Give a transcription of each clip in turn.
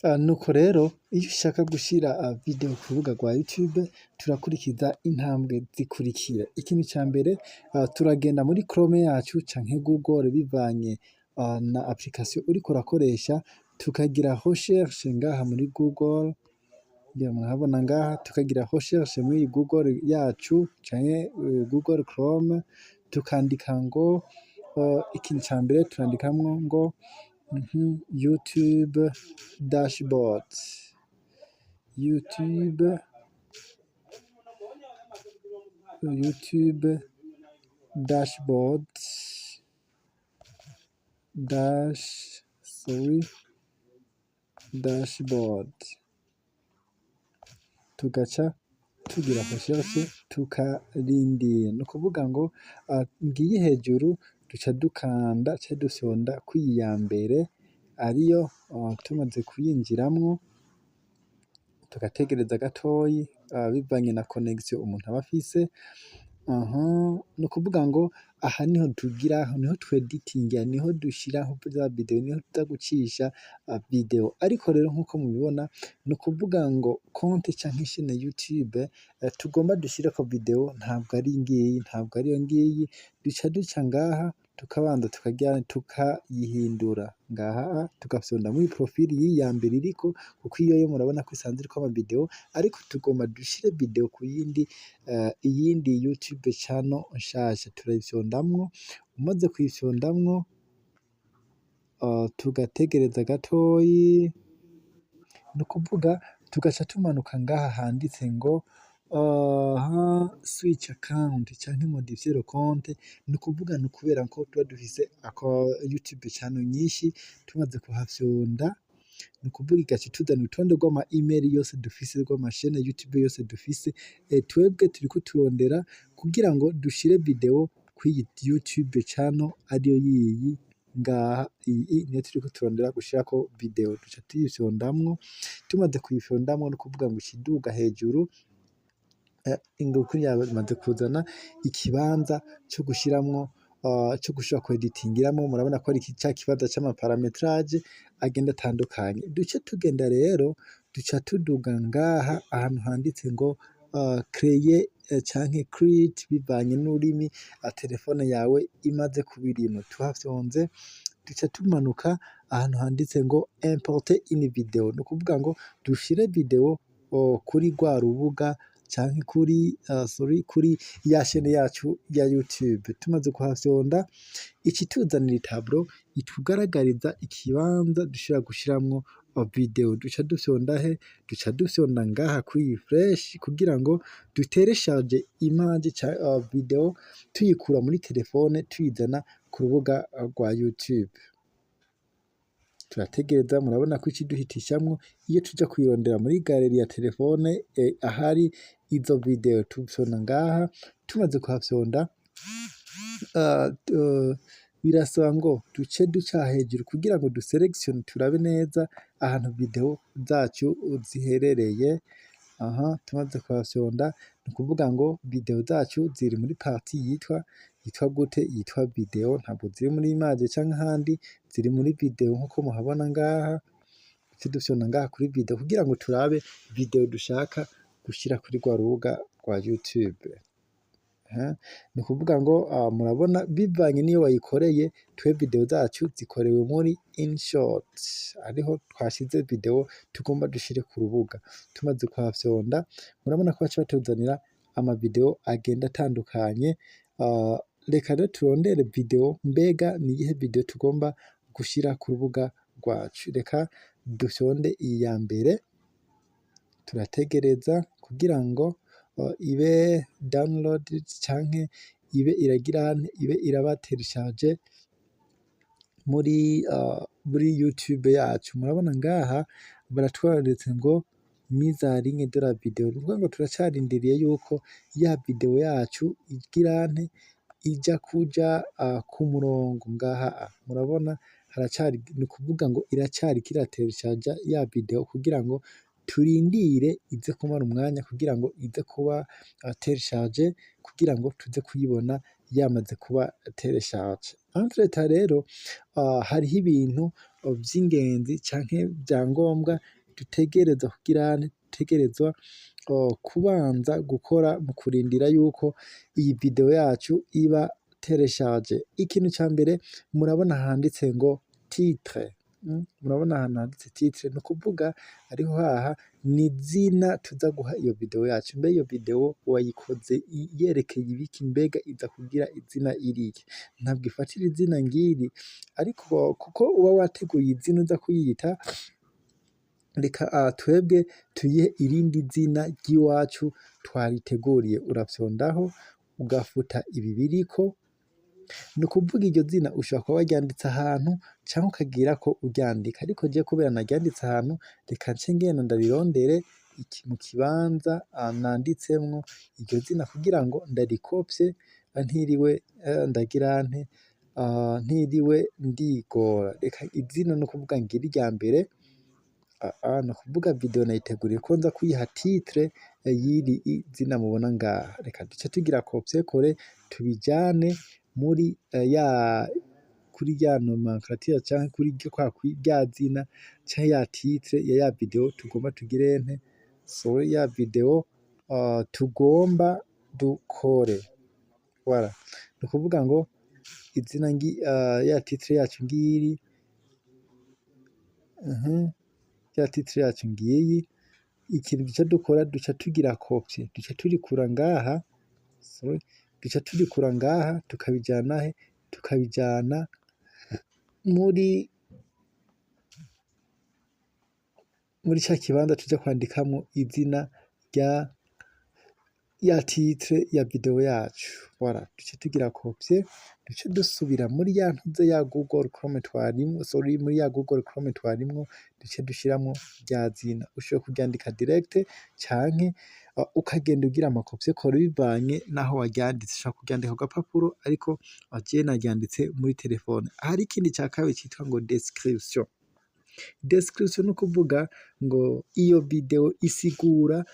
Nuko rero iyo ushaka gushira video ku rubuga rwa YouTube, turakurikiza intambwe zikurikira. Ikintu ca mbere, turagenda muri Chrome yacu canke Google, bivanye na application uriko urakoresha, tukagira recherche ngaha muri Google. Ngira murahabona ngaha, tukagira recherche muri Google yacu canke Google Chrome, tukandika ngo ikintu ca mbere turandikamwo ngo YouTube dashboard, YouTube dashboard, dash, sorry, dashboard, tugaca tugira recherche, tukarindira. Ni ukuvuga ngo ngiyi hejuru, duca dukanda canke dufyonda kw'iyi ya mbere ariyo. Tumaze kuyinjiramwo, tugategereza gatoyi, bivanye na connexion umuntu aba afise. Ni ukuvuga ngo aha niho tugira, niho tweditingira, niho dushiraho za video, niho tuza gucisha video. Ariko rero nkuko mubibona, ni ukuvuga ngo konte canke chaîne YouTube tugomba dushireko video ntabwo ari ngiyi, ntabwo ariyo ngiyi. Duca duca ngaha, tukabanza tukagira tukayihindura ngaha, tugafyonda muri profile y'iyi ya mbere iriko, kuko iyo yo murabona ko isanzwe iriko ama video, ariko tugomba dushire video ku yindi iyindi YouTube channel nshasha. Turayifyondamwo. Umaze kuyifyondamwo, tugategereza gatoyi, ni ukuvuga tugaca tumanuka ngaha handitse ngo switch account canke modifier le compte. Ni ukuvuga ni ukubera ko tuba dufise ako YouTube channel nyinshi. Tumaze kuhafyonda, ni ukuvuga igaca ituzanira urutonde rw'ama email yose dufise, rw'ama chaîne YouTube yose dufise. Twebwe turiko turondera kugira ngo dushire video kw'iyi YouTube channel, ariyo yiyi ngaha. Iyi niyo turiko turondera gushirako video. Duca tuyifyondamwo. Tumaze kuyifyondamwo, ni ukuvuga ngo ica iduga hejuru. Inguku yamaze kuzana ikibanza co gushiramwo, co gushobora kweditingiramwo. Murabona ko ari ca kibanza c'ama paramétrage agenda atandukanye. Duce tugenda rero, duca tuduga ngaha ahantu handitse ngo créer canke create, bivanye n'ururimi telefone yawe imaze kuba irimwo. Tuhafyonze, duca tumanuka ahantu handitse ngo importer une vidéo, ni ukuvuga ngo dushire video kuri rwa rubuga canke kuri sorry, kuri ya chaîne yacu ya YouTube. Tumaze kuhafyonda, ica ituzanira i tableau itugaragariza ikibanza dushobora gushiramwo video. Duca dufyonda he? Duca dufyonda ngaha kw'iyi flèche kugira ngo dutereshaje image, video, tuyikura muri telefone tuyizana ku rubuga rwa YouTube. Turategereza. Murabona ko ica iduhitishamwo iyo tuja kuyirondera muri galerie ya telefone ahari izo video. Tufyonda ngaha. Tumaze kuhafyonda, birasaba ngo duce duca hejuru kugira ngo duselektione, turabe neza ahantu video zacu ziherereye. Aha tumaze kuhafyonda, ni ukuvuga ngo video zacu ziri muri partie yitwa gute? Yitwa video. Ntabwo ziri muri image canke ahandi, ziri muri video nkuko muhabona ngaha. Duce dufyonda ngaha kuri video kugira ngo turabe video dushaka gushira kuri rwa rubuga rwa YouTube. Ni ukuvuga ngo murabona, bivanye n'iyo wayikoreye, twe video zacu zikorewe muri InShot, ariho twashize video tugomba dushire ku rubuga. Tumaze kuhafyonda, murabona ko baca batuzanira ama video agenda atandukanye. Reka rero turondere video. Mbega ni iyihe video tugomba gushira ku rubuga rwacu? Reka dufyonde iyi ya mbere. Turategereza kugira ngo ibe downloaded canke ibe iragira, ibe iraba téléchargée muri YouTube yacu. Murabona ngaha baratweretse ngo mise en ligne de la vidéo, ni ukuvuga ngo turacarindiriye yuko ya video yacu igira nte, ija kuja ku murongo. Ngaha murabona haracari, ni ukuvuga ngo iracariko iratereshaja ya video, kugira ngo turindire ize kumara umwanya kugira ngo ize kuba téléchargée, kugira ngo tuze kuyibona yamaze kuba téléchargée. Entre-temps rero, hariho ibintu vy'ingenzi canke vya ngombwa dutegerezwa kugira, dutegerezwa kubanza gukora mu kurindira yuko iyi video yacu iba téléchargée. Ikintu ca mbere, murabona handitse ngo titre. Murabona ahantu handitse titre, ni ukuvuga ariho haha ni izina tuza guha iyo video yacu. Mbe iyo video wayikoze yerekeye ibiki? Mbega iza kugira izina irihe? Ntabwo ifatira izina ngiri, ariko kuko uba wateguye izina uza kuyita, reka twebwe tuyihe irindi zina ry'iwacu twariteguriye. Urafyondaho ugafuta ibi biriko, ni ukuvuga iryo zina ushobora kuba waryanditse ahantu canke ukagirako uryandika, ariko jewe kubera naryanditse ahantu, reka nce ngenda ndarirondere mu kibanza nanditsemwo iryo zina kugira ngo ndarikopye ntiriwe ndagira nte, ntiriwe ndigora. Reka izina, ni ukuvuga ngiri irya mbere, ni ukuvuga video nayiteguriye ko nza kuyiha titre y'iri zina mubona ngaha. Reka duce tugira copier-coller, tubijane muri ya kuri ya nomenclature canke kuri rya zina canke ya titre ya video tugomba tugire nte, sorry, ya video tugomba dukore. Voilà, ni ukuvuga ngo izina ya titre yacu ngiri, ya titre yacu ngiyi. Ikintu duca dukora, duca tugira copier, duca turikura ngaha, sorry, duca turikura ngaha tukabijana he? Tukabijana muri ca kibanza tuja kwandikamwo izina rya ya titre ya video yacu. Voilà, duce tugira copier, duce dusubira muri ya ntuze ya Google Chrome twarimwo, sorry, muri ya Google Chrome twarimwo, duce dushiramwo rya zina. Ushobora kuryandika direct canke ukagenda ugira ama copier-coller bivanye n'aho waryanditse. Ushobora kuryandika ku gapapuro, ariko jewe naryanditse muri telefone. Hari ikindi ca kabiri citwa ngo description. Description ni ukuvuga ngo iyo video isigura,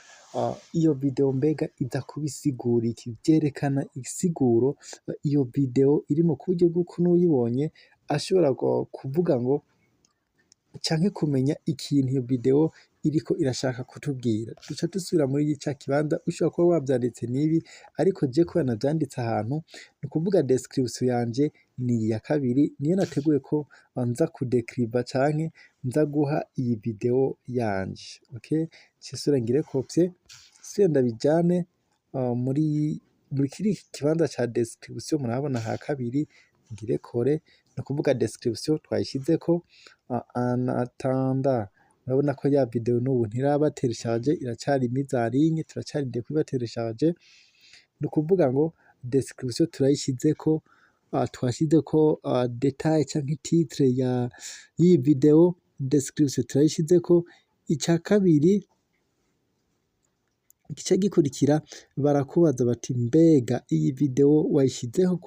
iyo video mbega iza kuba isigura iki? Vyerekana isiguro iyo video irimwo, ku buryo bw'uko n'uwuyibonye ashobora kuvuga ngo canke kumenya ikintu iyo video iriko irashaka kutubwira. Duca dusubira muri ca kibanza. Ushobora kuba wavyanditse n'ibi, ariko je kubera navyanditse ahantu, ni ukuvuga description yanje ni iya kabiri, niyo nateguye ko nza kudekriva canke nza guha iyi video yanje. Okay, nce nsubira ngire copier, nsubire ndabijane muri kiri kibanza ca description, murahabona ha kabiri, ngire coller. Ni ukuvuga description twayishizeko. En attendant, murabona ko ya video n'ubu ntiraba téléchargée, iracari mise en ligne, turacarindiriye ko iba téléchargée. Ni ukuvuga ngo description turayishizeko, twashizeko détail canke titre ya y'iyi video, description turayishizeko. Ica kabiri gica gikurikira, barakubaza bati: "Mbega iyi video wayishizeho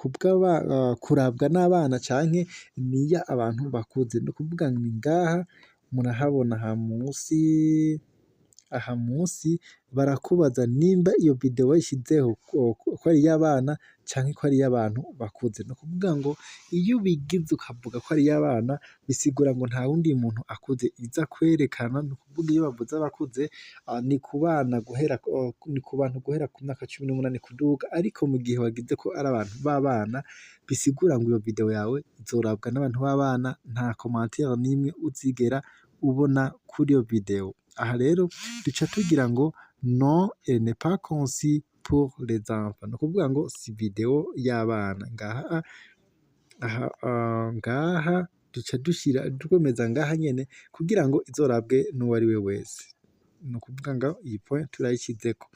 kurabwa n'abana canke niya abantu bakuze?" Ni ukuvuga ni ngaha murahabona aha musi, aha musi barakubaza nimba iyo video wayishizeho ko ari iy'abana canke ko ari iy'abantu bakuze. Ni ukuvuga ngo iyo ubigize ukavuga ko ari iy'abana, bisigura ngo nta wundi muntu akuze iza kwerekana. Ni ukuvuga iyo bavuze abakuze, ni ku bana guhera, ni ku bantu guhera ku myaka 18 kuduga, ariko mu gihe wagize ko ari abantu b'abana, bisigura ngo iyo video yawe izorabwa n'abantu b'abana, nta commentaire n'imwe uzigera ubona kuri iyo video. Aha rero duca tugira ngo non, elle n'est pas conçue pour les enfants, ni ukuvuga ngo si video y'abana. Ngaha aha ngaha duca dushira twemeza ngaha nyene kugira ngo izorabwe n'uwariwe wese. Ni ukuvuga ngo iyi point turayishizeko,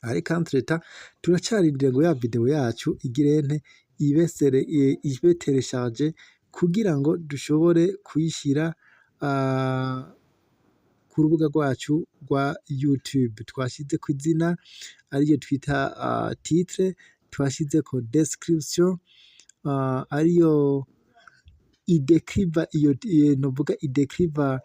ariko entre-temps turacarindiriye ngo ya video yacu igire nte, ibe téléchargée kugira ngo dushobore kuyishira ku rubuga rwacu rwa YouTube. Twashizeko izina ariryo twita titre, twashizeko description ariyo idekriva iyo, novuga idekriva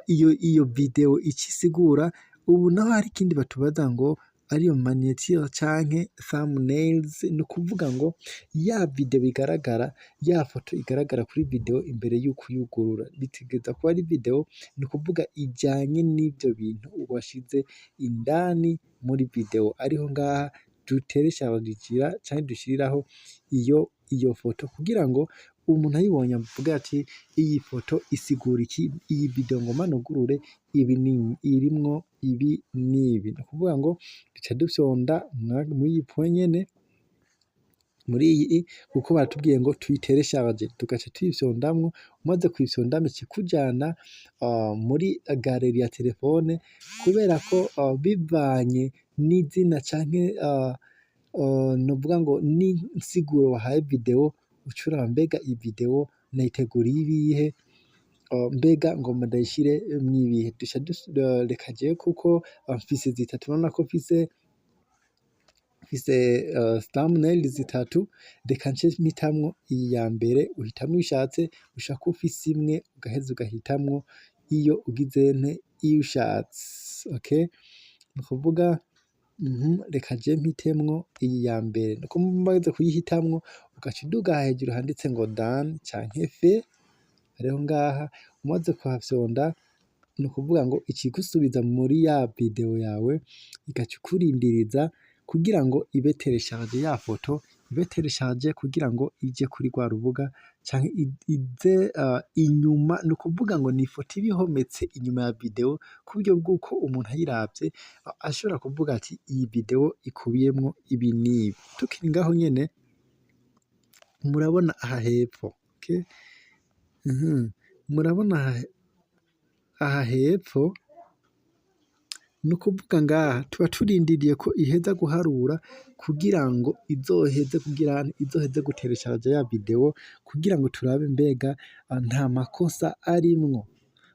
iyo video ico isigura. Ubu naho hari ikindi batubaza ngo ariyo miniature canke thumbnails. Ni ukuvuga ngo ya video igaragara, ya foto igaragara kuri video imbere y'uko uyugurura, bitegereza kuba ari video, ni ukuvuga ijanye n'ivyo bintu washize indani muri video, ariho ngaha dutereshagira canke dushiriraho iyo foto kugira ngo umuntu ayibonye avuge ati: "Iyi foto isigura iki? Iyi video ngomba nugurure ibi irimwo ibi n'ibi." Ni ukuvuga ngo duca dufyonda muri iyi point nyene, muri iyi, kuko baratubwiye ngo tuyitereshaje, tugaca tuyifyondamwo. Umaze kuyifyondamwo, ica ikujana muri galerie ya telefone, kubera ko bivanye n'izina canke novuga ngo n'insiguro wahaye video, uca uraba: mbega iyi video nayiteguriye ibihe? Mbega ngomba ndayishire mw'ibihe? Duca reka jewe kuko mfise zitatu, urabona ko mfise thumbnail zitatu, reka nce mpitamwo iyi ya mbere. Uhitamwo iyo ushatse, ushaka ufise imwe ugaheza ugahitamwo iyo ugize nte, iyo ushatse. Okay, ni ukuvuga reka je mpitemwo iyi ya mbere. Nuko umaze kuyihitamwo, ugaca uduga hejuru handitse ngo done canke fait, hariho ngaha. Umaze kuhafyonda, ni ukuvuga ngo ikigusubiza muri ya video yawe, igaca ikurindiriza kugira ngo ibe téléchargée, ya foto ibe téléchargée kugira ngo ije kuri rwa rubuga canke ize inyuma. Ni ukuvuga ngo ni ifoto iba ihometse inyuma ya video, ku buryo bw'uko umuntu ayiravye ashobora kuvuga ati: "Iyi video ikubiyemwo ibi n'ibi." Tukiri ngaho nyene, murabona aha hepfo, okay? Murabona aha hepfo, ni ukuvuga ngaha tuba turindiriye ko iheza guharura kugira ngo izoheze, kugira izoheze gutereshaja ya video, kugira ngo turabe mbega nta makosa arimwo.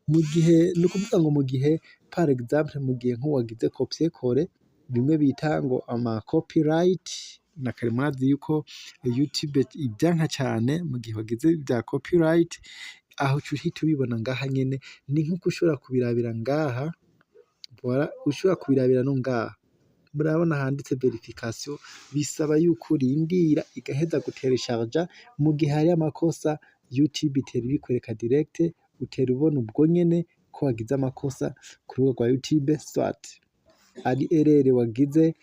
Mu gihe, ni ukuvuga ngo mu gihe, par exemple, mu gihe nk'uwagize copier-coller, bimwe bita ngo ama copyright, na kare murazi yuko YouTube ivyanka cane mu gihe wagize vya copyright, aho uca uhita ubibona ngaha nyene. Ni nkuko ushobora kubirabira ngaha, voilà, ushobora kubirabira no ngaha. Murabona handitse vérification, bisaba yuko urindira igaheza gutereshaja. Mu gihe hari amakosa, YouTube itera ibikwereka direct, utera ubona ubwo nyene ko wagize amakosa ku rubuga rwa YouTube, soit ari erreur wagize,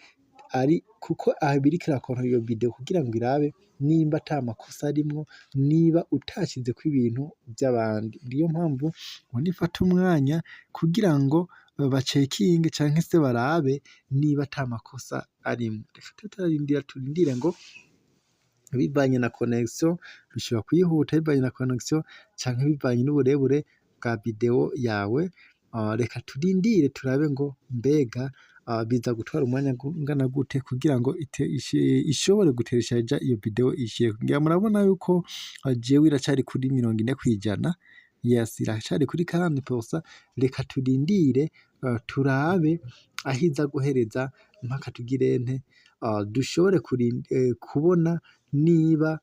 ari kuko aha biriko irakontorora iyo video kugira ngo irabe nimba ata makosa arimwo, niba utashizeko ibintu vy'abandi. Niyo mpamvu ubona ifata umwanya kugira ngo bacekinge canke se barabe niba ata makosa arimwo. Reka tube turarindira, turindire ngo bivanye na connexion bishobora kwihuta, bivanye na connexion canke bivanye n'uburebure bwa video yawe. Reka turindire turabe ngo mbega biza gutwara umwanya ungana gute kugira ngo ishobore gutereshaja iyo video ishire. Ngira murabona yuko jewe iracari kuri 40%. Yes, iracari kuri 40%. Reka turindire turabe aho iza guhereza mpaka tugirente dushobore kubona niba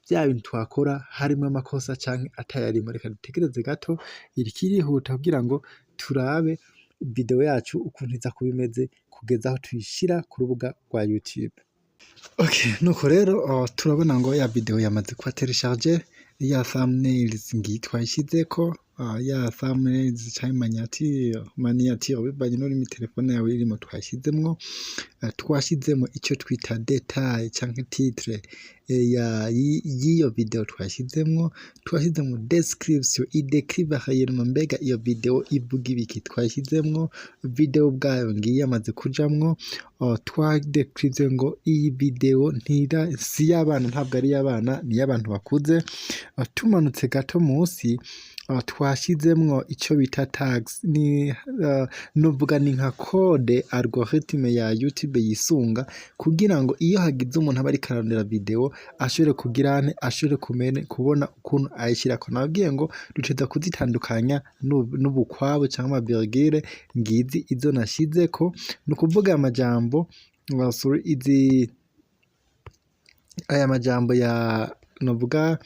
vya bintu twakora harimwo amakosa canke atayarimwo. Reka dutegereze gato, iriko irihuta kugira ngo turabe video yacu ukuntu iza kuba imeze kugeza aho tuyishira ku rubuga rwa YouTube. Okay, nuko rero turabona ngo ya video yamaze kuba téléchargée, ya thumbnails ngiyi twayishizeko, ya thumbnails canke miniature bivanye n'ururimi telefone yawe irimwo twashizemwo, twashizemwo ico twita détail canke titre y'iyo video twashizemwo, twashizemwo description idécrive réellement mbega iyo video ivuga ibiki twashizemwo, video ubwayo ngiyi yamaze kujamwo, twadécrivye ngo iyi video ntira si iy'abana, ntabwo ari iy'abana, ni iy'abantu bakuze. Tumanutse gato musi, twashizemwo ico bita tags, ni novuga ni nka code algorithme ya YouTube yisunga kugira ngo iyo hagize umuntu aba ariko ararondera video ashobore kugira ante, ashobore kubona ukuntu ayishirako. Nababwiye ngo dutegerezwa kuzitandukanya n'ubukwabu canke ama virgule, ngizi izo nashizeko, ni ukuvuga amajambo, sorry, izi aya majambo ya novuga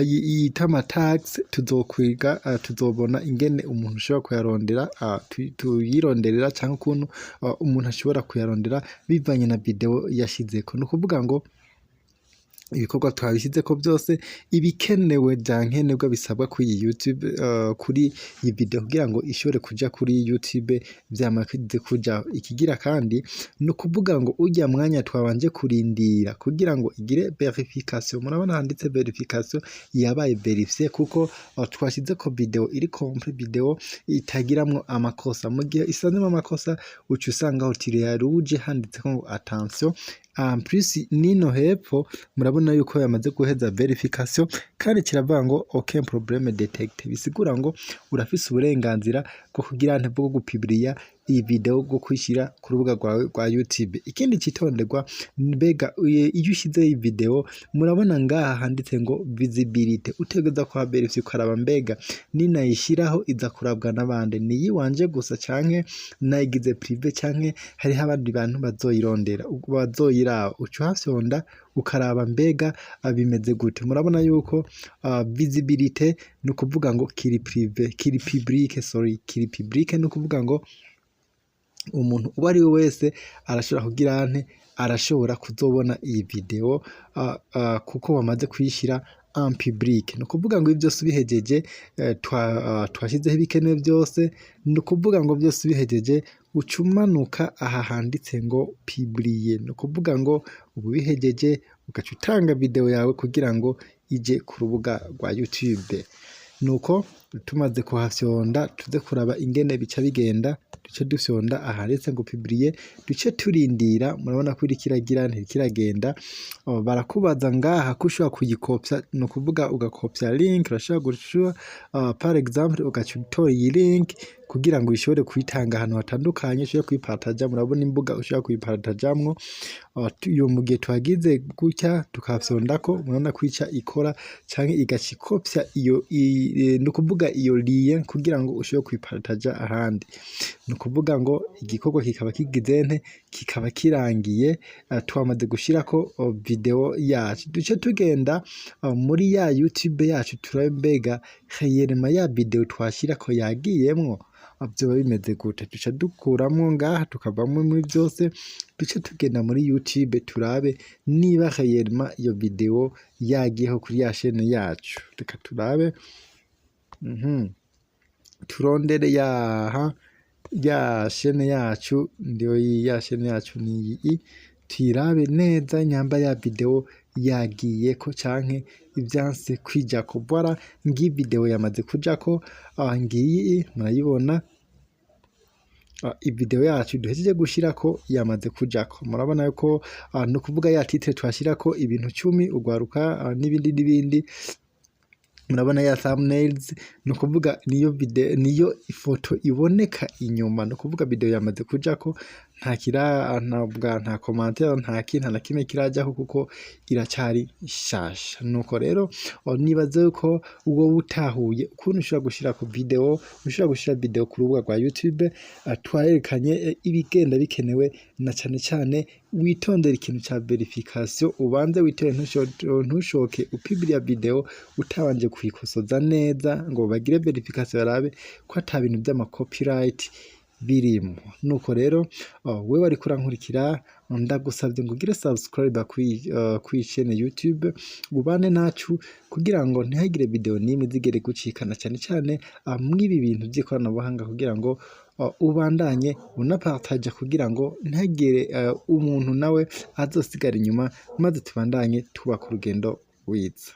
yita ama tags. Tuzokwiga, tuzobona ingene umuntu ashobora kuyarondera, tuyironderera, canke ukuntu umuntu ashobora kuyarondera bivanye na video yashizeko. Ni ukuvuga ngo ibikorwa twabishizeko byose, ibikenewe vya nkenerwa bisabwa kuri iyi YouTube, kuri iyi video kugira ngo ishobore kuja kuri YouTube, vyamaze kuja. Ikigira kandi ni ukuvuga ngo urya mwanya twabanje kurindira kugira ngo igire vérification, murabona handitse vérification, yabaye vérifié kuko twashizeko video iri complète, video itagiramwo amakosa. Mu gihe isanzemwo amakosa, uca usanga tiret rouge handitseko ngo attention. En plus, nino hepfo murabona yuko yamaze guheza vérification, kandi kiravuga ngo aucun problème détecté, bisigura ngo urafise uburenganzira bwo kugira nte, bwo gupublier iyi video, bwo kuyishyira ku rubuga rwawe rwa YouTube. Ikindi citonderwa, mbega iyo ushizeho iyi video, murabona ngaha handitse ngo visibilité, utegereza kuhaverifya ukaraba mbega ninayishiraho iza kurabwa n'abandi, ni iyiwanje gusa canke nayigize privé, canke hariho abandi bantu bazoyirondera, bazoyiraba? Uca uhafyonda ukaraba mbega bimeze gute. Murabona yuko visibilité ni ukuvuga ngo kiri privé, kiri public, sorry, kiri public. Ni ukuvuga ngo umuntu uwo ari we wese arashobora kugira nte, arashobora kuzobona iyi video kuko wamaze kuyishyira en public. Ni ukuvuga ngo ibi byose ubihejeje, twashyizeho ibikenewe byose, ni ukuvuga ngo byose ubihejeje, uca umanuka aha handitse ngo publier. Ni ukuvuga ngo ubu bihejeje, ugaca utanga video yawe kugira ngo ije ku rubuga rwa YouTube. Nuko tumaze kuhafyonda, tuze kuraba ingene bica bigenda. Duce dufyonda ahanditse ngo publier, duce turindira. Murabona ko iriko iragira, ntiriko. Barakubaza ngaha ko ushobora kuyikopya, ni ukuvuga ugakopya link. Urashobora gushira par exemple ugaca utora iyi link kugira ngo ishobore kuyitanga ahantu hatandukanye, ushobore kuyipartaja. Murabona imbuga ushobora kuyipartajamwo. Iyo mu gihe tuhagize gutya tukafyondako, murabona ko ica ikora canke igaca ikopya iyo, ni ukuvuga iyo lien kugira ngo ushobore kuyipartaja ahandi. Ni ukuvuga ngo igikorwa kikaba kigize nte, kikaba kirangiye. Twamaze gushirako video yacu, duce tugenda muri ya YouTube yacu turabe mbega réellement ya video twashirako yagiyemwo, vyoba bimeze gute. Duca dukuramwo ngaha, tukavamwo muri vyose, duce tugenda muri YouTube turabe niba réellement iyo video yagiyeho kuri ya chaîne yacu. Reka turabe, turondere yaha ya chaîne yacu, ndiyo ya chaîne yacu niyi, tuyirabe neza nyamba ya video yagiyeko canke ivyanse kwijako. Voilà, ngiyi video yamaze kujako, ngiyi murayibona. Ivideo yacu duhejeje gushirako yamaze kujako. Murabona ko ni ukuvuga ya titre twashirako ibintu 10 ugwaruka, n'ibindi n'ibindi. Murabona ya thumbnails, ni ukuvuga niyo video, niyo ifoto iboneka inyuma. Ni ukuvuga video yamaze kujako, nta kira ntabwa, nta commentaire, nta kintu na kimwe kirajako kuko iracari shasha. Nuko rero nibaze yuko wowe utahuye ukuntu ushobora gushira ku video, ushobora gushira video ku rubuga rwa YouTube. Twarerekanye ibigenda bikenewe, na cane cane witondere ikintu ca vérification, ubanze witondere, ntushoke upubliya video utabanje kuyikosoza neza ngo bagire vérification, barabe ko ata bintu vy'ama copyright birimo. Nuko rero wewe wariko urankurikira, ndagusavye ngo ugire subscribe kuri chaîne YouTube, ubane nacu kugira ngo ntihagire video n'imwe izigere gucikana, cane cane mw'ibi bintu vy'ikoranabuhanga, kugira ngo ubandanye unapartaja, kugira ngo ntihagire umuntu nawe azosigara inyuma, maze tubandanye twubaka urugendo rwiza.